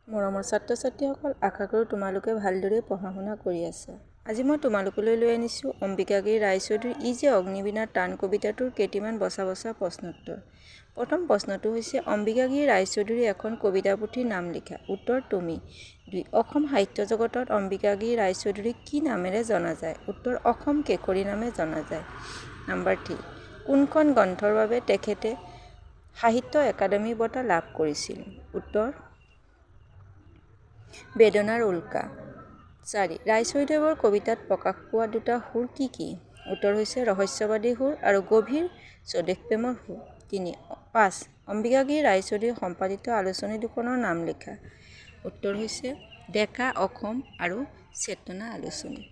মৰমৰ ছাত্ৰ ছাত্ৰীসকল, আশা কৰোঁ তোমালোকে ভালদৰে পঢ়া শুনা কৰি আছা। আজি মই তোমালোকলৈ লৈ আনিছোঁ অম্বিকাগিৰী ৰায়চৌধুৰীৰ ই যে অগ্নিবীণাৰ টান কবিতাটোৰ কেইটিমান বচা বচা প্ৰশ্নোত্তৰ। প্ৰথম প্ৰশ্নটো হৈছে, অম্বিকাগিৰী ৰায়চৌধুৰীৰ এখন কবিতা পুথিৰ নাম লিখা। উত্তৰ, তুমি। 2, অসম সাহিত্য জগতত অম্বিকাগিৰী ৰায়চৌধুৰীক কি নামেৰে জনা যায়? উত্তৰ, অসম কেশৰী নামে জনা যায়। নাম্বাৰ 3, কোনখন গ্ৰন্থৰ বাবে তেখেতে সাহিত্য একাডেমী বঁটা লাভ কৰিছিল? উত্তৰ, বেদনাৰ উল্কা। 4, ৰায়চৌধুৰীদেৱৰ কবিতাত প্ৰকাশ পোৱা দুটা সুৰ কি কি? উত্তৰ হৈছে ৰহস্যবাদী সুৰ আৰু গভীৰ স্বদেশপ্ৰেমৰ সুৰ। 5, অম্বিকাগিৰী ৰায়চৌধুৰী সম্পাদিত আলোচনী দুখনৰ নাম লিখা। উত্তৰ হৈছে ডেকা অসম আৰু চেতনা আলোচনী।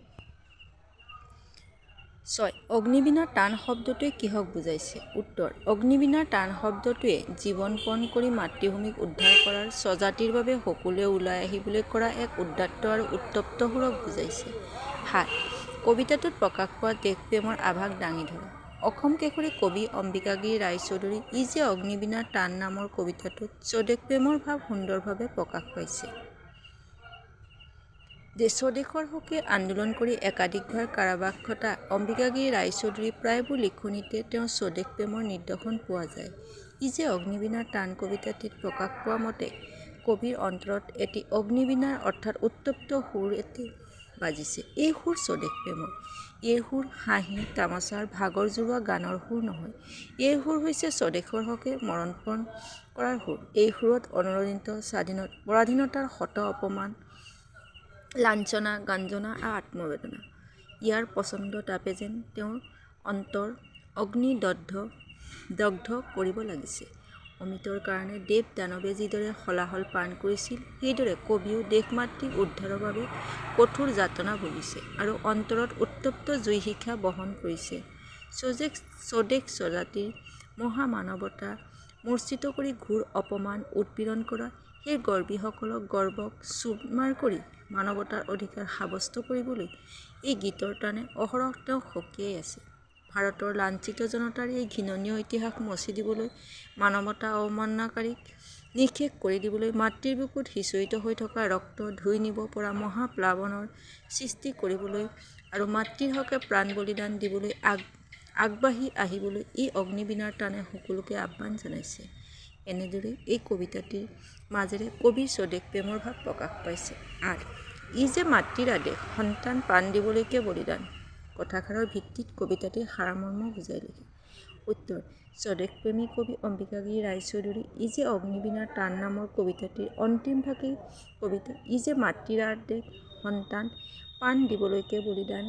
6, অগ্নিবীণাৰ টান শব্দটোৱে কিহক বুজাইছে? উত্তৰ, অগ্নিবীণাৰ টান শব্দটোৱে জীৱন পণ কৰি মাতৃভূমিক উদ্ধাৰ কৰাৰ স্বজাতিৰ বাবে সকলোৱে ওলাই আহিবলৈ কৰা এক উদাত্ত আৰু উত্তপ্ত সুৰক বুজাইছে। 7, কবিতাটোত প্ৰকাশ পোৱা দেশপ্ৰেমৰ আভাস দাঙি ধৰা। অসম কেশৰী কবি অম্বিকাগিৰী ৰায়চৌধুৰীৰ ই যে অগ্নিবীণাৰ টান নামৰ কবিতাটোত স্বদেশপ্ৰেমৰ ভাৱ সুন্দৰভাৱে প্ৰকাশ পাইছে। স্বদেশৰ হকে আন্দোলন কৰি একাধিকবাৰ কাৰাবাস খটা অম্বিকাগিৰী ৰায়চৌধুৰীৰ প্ৰায়বোৰ লিখনিতে তেওঁৰ স্বদেশ প্ৰেমৰ নিদৰ্শন পোৱা যায়। ই যে অগ্নিবীণাৰ টান কবিতাটিত প্ৰকাশ পোৱা মতে কবিৰ অন্তৰত এটি অগ্নিবীণাৰ অৰ্থাৎ উত্তপ্ত সুৰ এটি বাজিছে। এই সুৰ স্বদেশ প্ৰেমৰ। এই সুৰ হাঁহি তামাচাৰ ভাগৰ জোৰোৱা গানৰ সুৰ নহয়। এই সুৰ হৈছে স্বদেশৰ হকে মৰণপণ কৰাৰ সুৰ। এই সুৰত অনুৰণিত পৰাধীনতাৰ শত অপমান, লাঞ্ছনা, গঞ্জনা আৰু আত্মবেদনা। ইয়াৰ প্ৰচণ্ড তাপে যেন তেওঁৰ অন্তৰ অগ্নিদগ্ধ দগ্ধ কৰিব লাগিছে। অমিতৰ কাৰণে দেৱ দানৱে যিদৰে হলাহল পান কৰিছিল, সেইদৰে কবিয়েও দেশ মাতৃক উদ্ধাৰৰ বাবে কঠোৰ যাতনা ভুগিছে আৰু অন্তৰত উত্তপ্ত জুই শিখা বহন কৰিছে। স্বদেশ স্বজাতিৰ মহামানৱতা মূৰ্ছিত কৰি ঘোৰ অপমান উৎপীড়ন কৰা সেই গৰ্বীসকলক গৰ্বক চুৰমাৰ কৰি মানৱতাৰ অধিকাৰ সাব্যস্ত কৰিবলৈ এই গীতৰ টানে অহৰহ তেওঁক সকীয়াই আছে। ভাৰতৰ লাঞ্ছিত জনতাৰ এই ঘৃণনীয় ইতিহাস মচি দিবলৈ, মানৱতা অৱমাননাকাৰীক নিঃশেষ কৰি দিবলৈ, মাতৃৰ বুকুত সিঁচৰিত হৈ থকা ৰক্ত ধুই নিব পৰা মহাপ্লাৱনৰ সৃষ্টি কৰিবলৈ আৰু মাতৃৰ হকে প্ৰাণ বলিদান দিবলৈ আগবাঢ়ি আহিবলৈ এই অগ্নিবীণাৰ টানে সকলোকে আহ্বান জনাইছে। এনেদৰে এই কবিতাটিৰ মাজেৰে কবিৰ স্বদেশ প্ৰেমৰ ভাৱ প্ৰকাশ পাইছে। 8, ই যে মাতৃৰ আদেশ, সন্তান প্ৰাণ দিবলৈকে বলিদান কথাষাৰৰ ভিত্তিত কবিতাটিৰ সাৰমৰ্ম বুজাই লিখা। উত্তৰ, স্বদেশপ্ৰেমী কবি অম্বিকাগিৰী ৰায়চৌধুৰী ই যে অগ্নিবীণাৰ টান নামৰ কবিতাটিৰ অন্তিম ফাঁকি কবিতা ই যে মাতৃৰ আদেশ, সন্তান প্ৰাণ দিবলৈকে বলিদান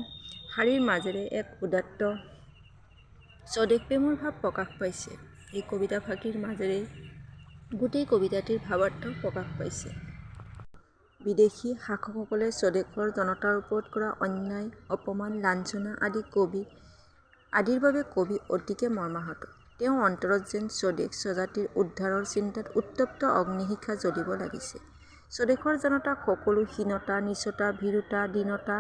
শাৰীৰ মাজেৰে এক উদাত্ত স্বদেশপ্ৰেমৰ ভাৱ প্ৰকাশ পাইছে। এই কবিতা ফাঁকিৰ মাজেৰেই গোটেই কবিতাটিৰ ভাৱাৰ্থ প্ৰকাশ পাইছে। বিদেশী শাসকসকলে স্বদেশৰ জনতাৰ ওপৰত কৰা অন্যায়, অপমান, লাঞ্ছনা আদিৰ বাবে কবি অতিকে মৰ্মাহত। তেওঁৰ অন্তৰত যেন স্বদেশ স্বজাতিৰ উদ্ধাৰৰ চিন্তাত উত্তপ্ত অগ্নিশিখা জ্বলিব লাগিছে। স্বদেশৰ জনতাক সকলো হীনতা, নীচতা, ভীৰুতা, দীনতা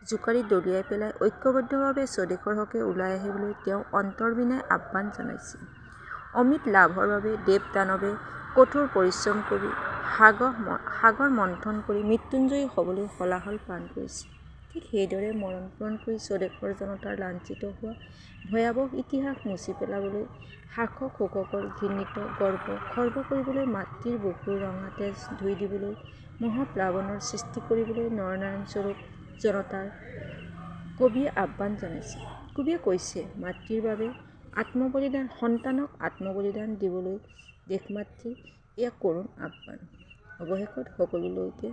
জোকাৰি দলিয়াই পেলাই ঐক্যবদ্ধভাৱে স্বদেশৰ হকে ওলাই আহিবলৈ তেওঁ অন্তৰ্বিনাই আহ্বান জনাইছে। অমিত লাভৰ বাবে দেৱ দানৱে কঠোৰ পৰিশ্ৰম কৰি সাগৰ মন্থন কৰি মৃত্যুঞ্জয়ী হ'বলৈ হলাহল পান কৰিছে। ঠিক সেইদৰে মৰণ পণ কৰি স্বদেশৰ জনতাৰ লাঞ্ছিত হোৱা ভয়াৱহ ইতিহাস মচি পেলাবলৈ, শাসক শোষকৰ ঘৃণিত গৰ্ব খৰ্ব কৰিবলৈ, মাতৃৰ বুকুৰ ৰঙা তেজ ধুই দিবলৈ, মহাপ্লাৱনৰ সৃষ্টি কৰিবলৈ নৰনাৰায়ণ স্বৰূপ জনতাৰ কবিয়ে আহ্বান জনাইছে। কবিয়ে কৈছে, মাতৃৰ বাবে আত্মবলিদান, সন্তানক আত্মবলিদান দিবলৈ দেশ মাতৃৰ এয়া কৰুণ আহ্বান। অৱশেষত সকলোলৈকে